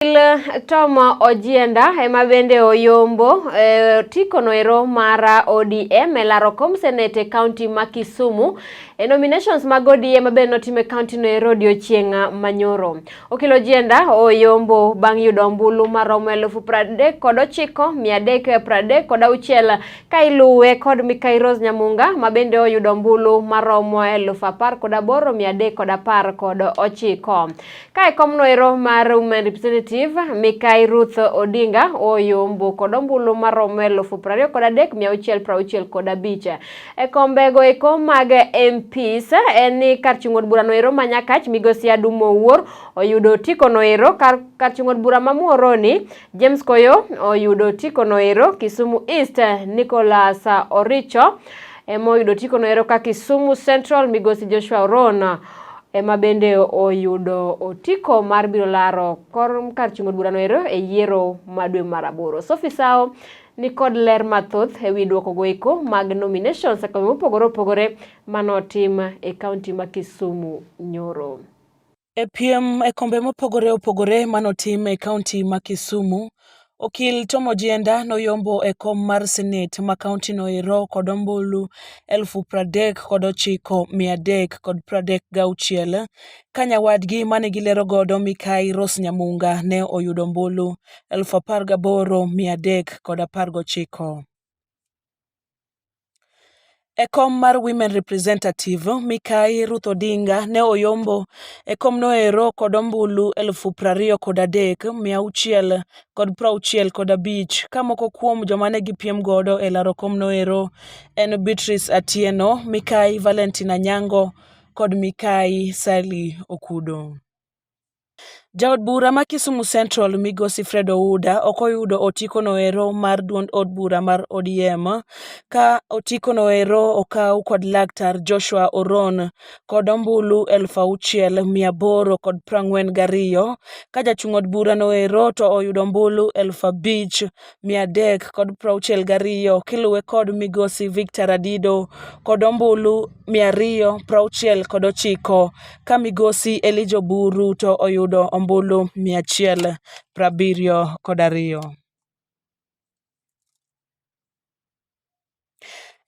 Tom Ojienda ema bende oyombo otiko noero mar ODM e laro kom senate e kaunti ma Kisumu e nominations mag ODM bende notim e kaunti noero odiochieng' manyoro. Okil Ojienda oyombo bang' yudo ombulu maromo 39,336 ka iluwe kod Mikai Rose Nyamunga ma bende oyudo ombulu maromo 18,319. Ka e kom noero mar Women Representative Mikai Ruth Odinga oyombo kod ombulu maromo 23,665. E kombego eko mag MPs en ni kar chung' od bura noero ma Nyakach Migosi Adum Owuor oyudo otiko noero kar chung' od bura ma Muhoroni James Koyo oyudo otiko noero Kisumu East Nicholas Oricho ema oyudo otiko noero ka Kisumu Central Migosi Joshua Oron ema bende oyudo otiko mar biro laro kor kar chung' od bura noero e yiero ma dwe mar aboro. Sophie Sao ni kod ler mathoth e wi duoko goeko mag nominations e kombe mopogore opogore manotim e kaunti ma Kisumu nyoro. E piem e kombe mopogore opogore manotim e kaunti ma Kisumu, Okil Tom Ojienda noyombo e kom mar senet ma kaunti no ero kod ombulu 39,336 ka nyawadgi mane gilero godo Mikai Rose Nyamunga ne oyudo ombulu 18,319. E kom mar Women Representative, Mikai Ruth Odinga ne oyombo e komnoero kod ombulu 23,665 ka moko kuom joma ne gipiem godo e laro komnoero en Beatrice Atieno, Mikai Valentine Anyango kod Mikai Sally Okudo. Jaod bura ma Kisumu Central Migosi Fred Ouda ok oyudo otiko noero mar duond od bura mar ODM ka otiko noero okaw kod laktar Joshua Oron kod ombulu 6,842 ka jachung' od bura noero to oyudo ombulu 5,362 kiluwe kod Migosi Victor Adido kod ombulu 269 ka Migosi Elijah Oburu to oyudo ombulu 172.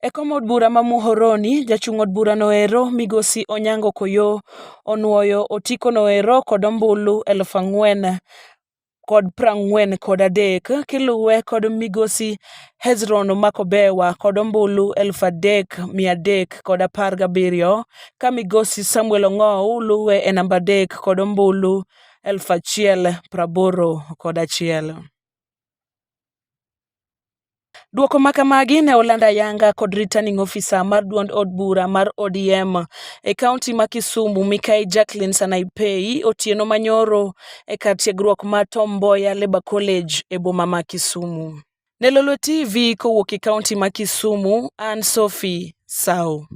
E kom od bura ma Muhoroni, jachung' od bura noero Migosi Onyango Koyo onuoyo otiko noero kod ombulu 4,043 kiluwe kod Migosi Hezron Makobewa kod ombulu 3,317 ka Migosi Samuel Ong'ow luwe e namba 3 kod ombulu 1,081. Duoko makamagi ne oland ayanga kod returning officer mar duond od bura mar ODM e kaunti ma Kisumu Mikai Jacqueline Sanaipei otieno manyoro e kar tiegruok ma Tom Mboya Labour College e boma ma Kisumu. Ne Lolwe TV kowuok e kaunti ma Kisumu, an Sophie Sao.